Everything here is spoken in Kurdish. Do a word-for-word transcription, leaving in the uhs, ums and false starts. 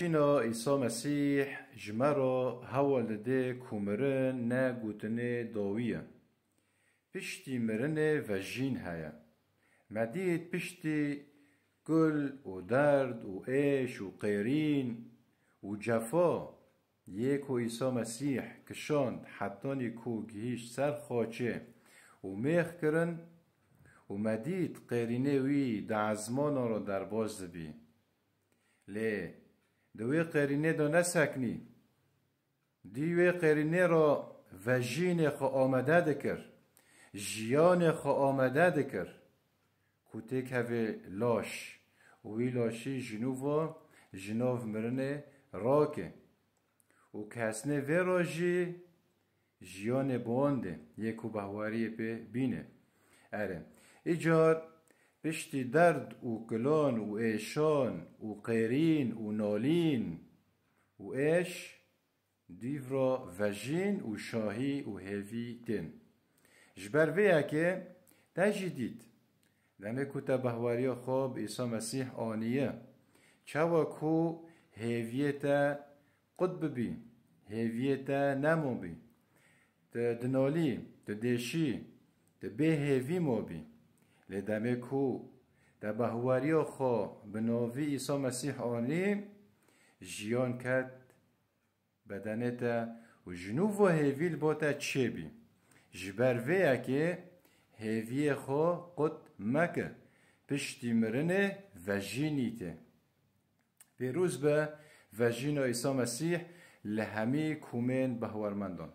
Vejîna Îsa Mesîh ji me re hewl dide ku mirin ne gotinê dawî ye. Piştî mirinê vejîn heye. Me dît piştî kul û derd û êş û qêrîn û cefa yê ku Îsa Mesîh kişand hetanî ku gihîşt ser xaçê û mêx kirin û me dît qêrînê wî di ezmanan re derbas dibî. Lê di wê qêrînê de neseknî. Dî wê qêrînê re vejînê xwe amade dikir, jiyanê xwe amade dikir, ku têkevê laş û wî laşî ji nû ve ji nav mirinê rake û kesnê vê re jî jiyanê bi wan de yê ku behwariyê pê bîne. Erê, îcar piştî derd û kilan û êşan û qêrîn û nalîn û êş, dîv re vejîn û şahî û hêvî tên. Ji ber vê yekê te jî dît, demê ku te behweriya xwe bi Îsa Mesîh aniye, çawa ku hêviyê te qut bibî, hêviyê te nemabî, tu dinalî, tu dêşî, tu bê hêvî mabî. Lê demê ku te behweriya xwe bi navî Îsa Mesîh anî, jiyan ket bedenê te û ji nû ve hêvî li bo te çêbî. Ji ber vê yekê hêviyê xwe qut meke, piştî mirinê vejînî tê. Pêroz be vejîna Îsa Mesîh li hemî komên behwermendan.